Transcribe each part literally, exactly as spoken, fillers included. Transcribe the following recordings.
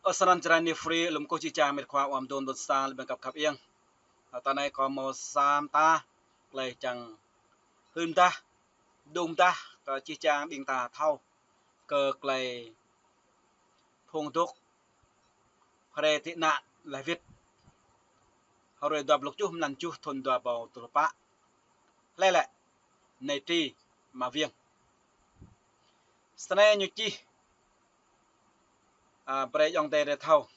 Ơ, snăn črăn ni free, lŏm kơ jih jang mĕt khua ƀuh mơ̆ng dŏ dŏ sang, lŏm ƀing găp khăp iêng. Ơ, tơ anai kâo mâo sa mta tơlơi čang hưn mdah, dŭng mdah kơ jih jang ƀing ta thâo kơ tơlơi phung dŏ hrơi tị nạn lĕ wĭt. Hrơi dua pluh tơjuh mlan tơjuh thŭn dua ƀâo dua pluh pă. Hlơi lĕ? Nai Tri Mă Viêng. Snei ñu čih, a, brơi ayŏng adơi drơi thâo.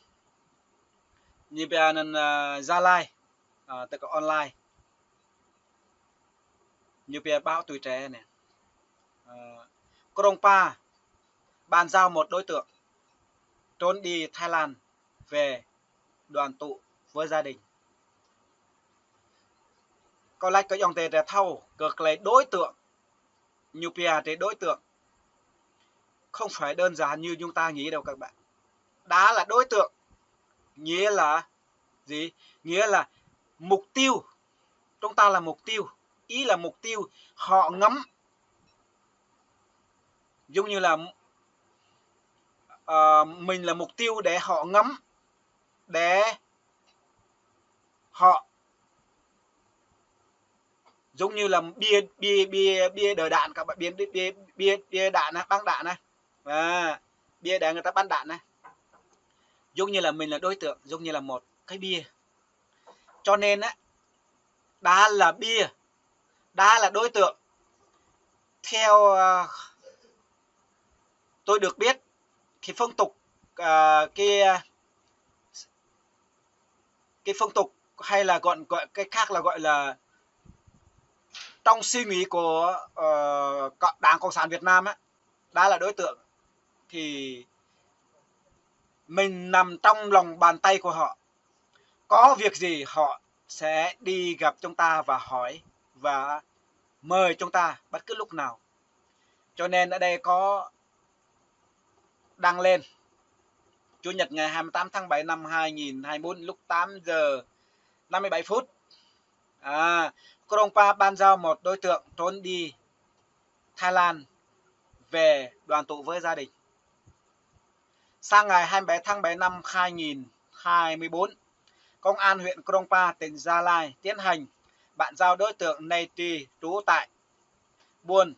Ñu pia anăn, a, Gia Lai, a, tức là online. Ñu pia báo Tuổi Trẻ anai. A, Krông Pa bàn giao một đối tượng trốn đi Thái Lan về đoàn tụ với gia đình. Kâo lač kơ ayŏng adơi drơi thâo, kơ tơlơi đối tượng, ñu pia tơlơi đối tượng không phải đơn giản như chúng ta nghĩ đâu các bạn. Đã là đối tượng, nghĩa là gì? Nghĩa là mục tiêu. Chúng ta là mục tiêu. Ý là mục tiêu họ ngắm. Giống như là, ờ, mình là mục tiêu để họ ngắm, để họ, giống như là bia, bia, bia, bia đỡ đạn, các bạn biết bia, bia, bia đạn á, bắn đạn á. À, bia để người ta bắn đạn á. Giống như là mình là đối tượng, giống như là một cái bia. Cho nên á, đã là bia, đã là đối tượng. Theo, à, tôi được biết, cái phong tục, à, cái, cái phong tục hay là gọi, gọi cái khác là gọi là trong suy nghĩ của, ờ, cộng, Đảng Cộng sản Việt Nam á, đã là đối tượng thì mình nằm trong lòng bàn tay của họ. Có việc gì họ sẽ đi gặp chúng ta và hỏi và mời chúng ta bất cứ lúc nào. Cho nên ở đây có đăng lên Chủ nhật ngày hai mươi tám tháng bảy năm hai nghìn hai mươi bốn lúc tám giờ năm mươi bảy phút. À, Krông Pa bàn giao một đối tượng trốn đi Thái Lan về đoàn tụ với gia đình. Sáng ngày hai mươi bảy tháng bảy năm hai nghìn hai mươi bốn, Công an huyện Krông Pa, tỉnh Gia Lai tiến hành bàn giao đối tượng Nay Tri trú tại buôn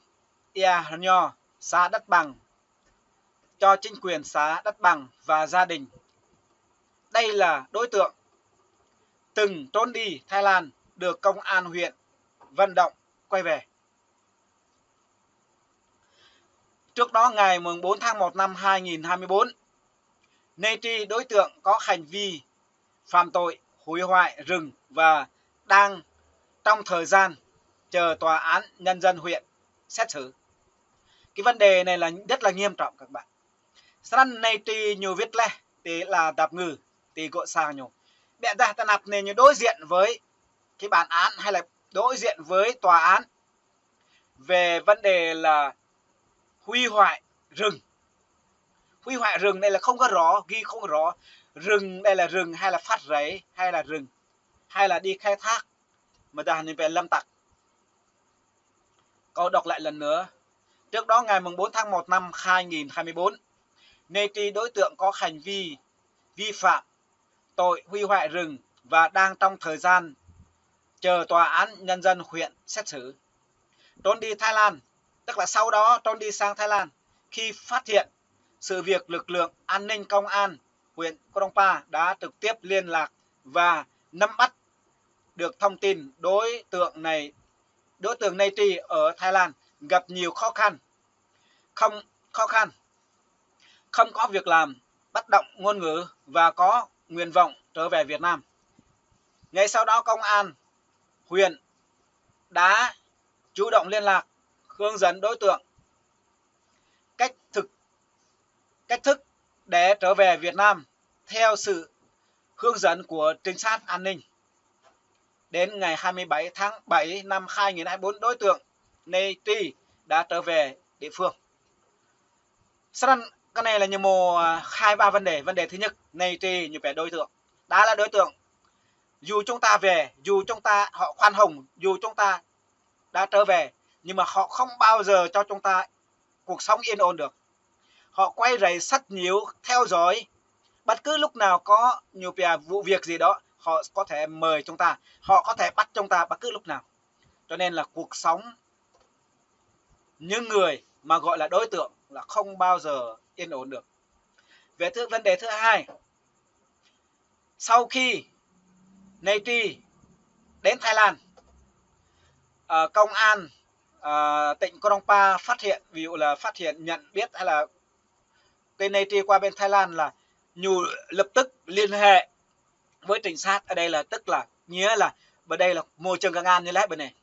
Ia Nho, xã Đất Bằng, cho chính quyền xã Đất Bằng và gia đình. Đây là đối tượng từng trốn đi Thái Lan, được công an huyện vận động quay về. Trước đó, ngày mùng bốn tháng một năm hai nghìn hai mươi bốn, Nay Tri, đối tượng có hành vi phạm tội hủy hoại rừng và đang trong thời gian chờ tòa án nhân dân huyện xét xử. Cái vấn đề này là rất là nghiêm trọng các bạn. Snăn Nay Tri ñu wĭt leh ti ala dap kngư, ti gŏ sang ñu. Ƀiădah tơnap anai ñu đối diện với cái bản án hay là đối diện với tòa án về vấn đề là hủy hoại rừng. Hủy hoại rừng đây là không có rõ, ghi không rõ. Rừng đây là rừng hay là phát rẫy, hay là rừng, hay là đi khai thác. Mơ̆ dah anai pĕ lâm tặc. Kâo đọc lại lần nữa. Trước đó, ngày mùng bốn tháng một năm hai nghìn hai mươi bốn, Nay Tri, đối tượng có hành vi vi phạm tội hủy hoại rừng và đang trong thời gian chờ tòa án nhân dân huyện xét xử. Trốn đi Thái Lan, tức là sau đó trốn đi sang Thái Lan. Khi phát hiện sự việc, lực lượng an ninh công an huyện Krông Pa đã trực tiếp liên lạc và nắm bắt được thông tin đối tượng này, đối tượng Nay Tri ở Thái Lan gặp nhiều khó khăn, không, khó khăn, không có việc làm, bất đồng ngôn ngữ và có nguyện vọng trở về Việt Nam. Ngay sau đó, công an huyện đã chủ động liên lạc, hướng dẫn đối tượng cách thực, cách thức để trở về Việt Nam theo sự hướng dẫn của trinh sát an ninh. Đến ngày hai mươi bảy tháng bảy năm hai nghìn hai mươi bốn, đối tượng Nay Tri đã trở về địa phương. Snăn, cái này là ñu mâo, à, hai ba vấn đề. Vấn đề thứ nhất, Nay Tri ñu pĕ đối tượng. Đã là đối tượng, dù chúng ta về, dù chúng ta, họ khoan hồng, dù chúng ta đã trở về, nhưng mà họ không bao giờ cho chúng ta cuộc sống yên ổn được. Họ quấy rầy, sách nhiễu, theo dõi, Bất cứ lúc nào có ñu pia vụ việc gì đó, họ có thể mời chúng ta, họ có thể bắt chúng ta bất cứ lúc nào. Cho nên là cuộc sống những người mà gọi là đối tượng là không bao giờ yên ổn được. Về thứ, vấn đề thứ hai, sau khi Nê Tri đến Thái Lan, ờ, công an, ờ, tỉnh Krông Pa phát hiện, ví dụ là phát hiện, nhận biết hay là cái Nê Tri qua bên Thái Lan là ñu lập tức liên hệ với trinh sát ở đây là tức là nghĩa là bên đây là mô jơng công an ñu laih bên anai.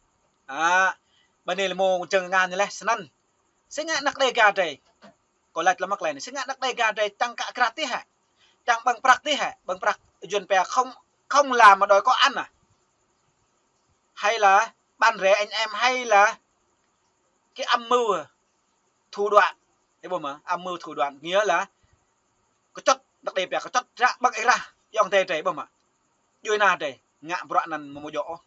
À, bên anai là mô jơng công an ñu laih, snăn. Sĭt ngă anăk Đêga drei. Kâo laĭ lăm mă klei anai. Sĭt ngă anăk Đêga drei čang kă krat tih hă? Čang ƀơ̆ng prăk tih hă? Ƀơ̆ng prăk Yuăn pia không, không làm mà đòi có ăn à? Hay là bạn rẻ anh em hay là cái âm mưu thủ đoạn. Ih ƀuh mơ̆, âm mưu thủ đoạn nghĩa là kơčŭt, anăk Đêga pia kơčŭt ră ƀơ̆ng ih rah, ayŏng adơi drei ƀuh mơ̆. Djuai ana drei, ngă bruă anăn mơ̆ mơ̆ djơ̆ ôh.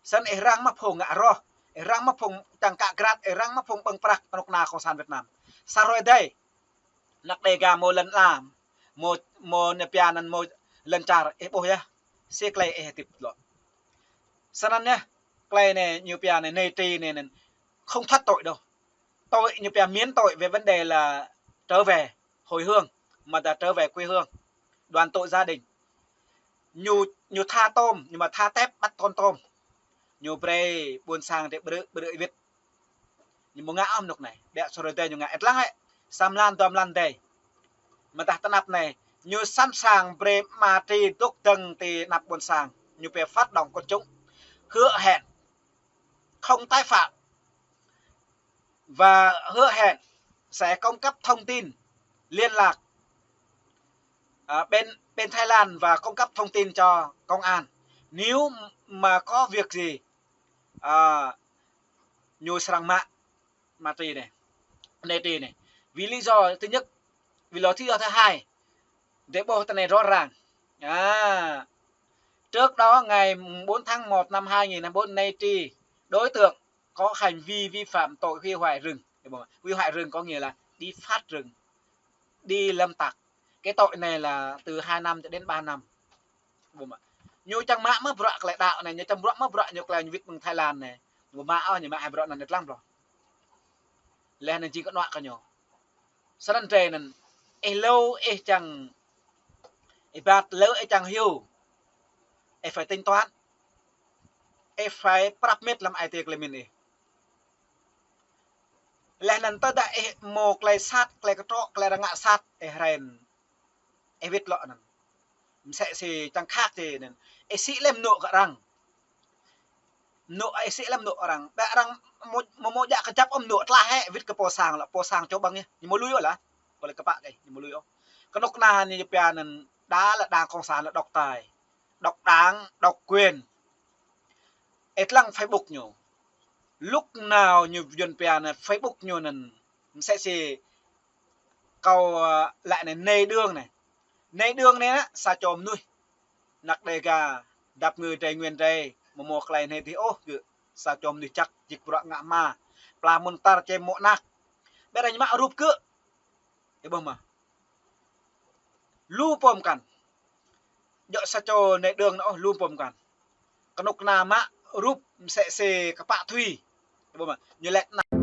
Snăn ih răng mă phung ngă roh, ih răng mă phung čang kă krat, ih răng mă phung ƀơ̆ng prăk kơnuk kơna cộng sản Việt Nam. Sa hrơi adih, anăk Đêga mơ̆ lăn ala, mơ̆, mơ̆ ñu pia anăn mơ̆ lăn čar, ih ƀuh yơh, si klei ih hơdip lŏ. Snăn yơh, klei anai ñu pia anai, Nê Tri anai, anai không thoát tội đâu. Tội ñu pia miễn tội về vấn đề là trở về hồi hương, mà ta trở về quê hương, đoàn tụ gia đình. Ñu, ñu tha tôm, ñu mă tha tep bắt con tôm. Ñu brơi ƀuôn sang drei ƀrư̆, ƀrư̆ wĭt. Ñu mơ̆ ngă ôh anôk anai, ƀiă sa hrơi adih ñu ngă, ih lăng hĕ, sa mlan dua mlan adih. Mơ̆ tah tơnap anai, ñu sẵn sàng brơi mă Tri dôk dơ̆ng ti anăp ƀuôn sang. Ñu pia phát động quần chúng, hứa hẹn không tái phạm và hứa hẹn sẽ cung cấp thông tin liên lạc, à, bên, bên Thái Lan và cung cấp thông tin cho công an. Nếu mà có việc gì, à, ñu srăng mă, mă Tri anai, Nê Tri anai. Vì lý do thứ nhất, vì lý do thứ hai, drei ƀuh tơ anai rõ ràng. À, trước đó ngày bốn tháng một năm hai nghìn hai mươi bốn, Nê Tri, đối tượng có hành vi vi phạm tội hủy hoại rừng. Hủy hoại rừng có nghĩa là đi phát rừng, đi lâm tặc. Cái tội này là từ hai năm cho đến ba năm. Ƀuh mơ̆. Ñu čang mă mơ̆ bruă klei đăo anai, ñu čang bruă mơ̆ bruă ñu klei ñu wĭt mơ̆ng Thái Lan anai. Ƀuh mơ̆, ơ, ñu mă hai bruă anăn ih lăng ƀlŏr. Laih anăn jing kơnuă kơ ñu. Snăn drei anăn, ih hlâo ih čang, ih ƀă hlâo ih čang hyu, ih phải tính toán. Ih phải prăp mĭt lăm ai tiê klei mĭn ih. Laih anăn tơdah ih mâo klei sat, klei kơtrŏ, klei arăng ngă sat, ih rai anăn, ih wĭt lŏ anăn. Msĕ si čang khăk ti anăn, ih sĭ lĕ mơnŭ kơ arăng. Mơnŭ, ih sĭ lĕ mơnŭ arăng. Ƀiă arăng mơ̆, mơ̆, mơ̆ djă kơjăp ôh mơnŭ tlaih hĕ, wĭt kơ pô sang lŏ, pô sang čô ƀơ̆ng yơh. Ñu mơ̆ lui ôh lah. Kâo laĭ kơ pă kơ ih, ñu mơ̆ lui ôh. Kơnuk kơna ñu pia anăn đa là đảng cộng sản là độc tài, độc đảng, độc quyền. Ih lăng Facebook ñu. Lúc nào ñu Yuăn pia anăn Facebook ñu anăn msĕ si kâo, ơ, laĭ anai, Nê Đương anai. Nê Đương anai, sa čô mơnuih. Anăk Đêga, dăp ngư Tây Nguyên drei, mơ̆ mâo klei anai dih ôh gơ̆. Sa čô mơnuih čăk, jik bruă ngă hma. Pla mơ̆n tar čê mŏ anak. Ƀiă arăng mă rup gơ̆. Ih ƀuh mơ̆. Lu pô mkăn. Djŏ sa čô Nê Đương anai ôh, lu pô mkăn. Kơnuk kơna mă rup msĕ si kơ pă Thùy. Ih ƀuh mơ̆. Ñu laĭ anăn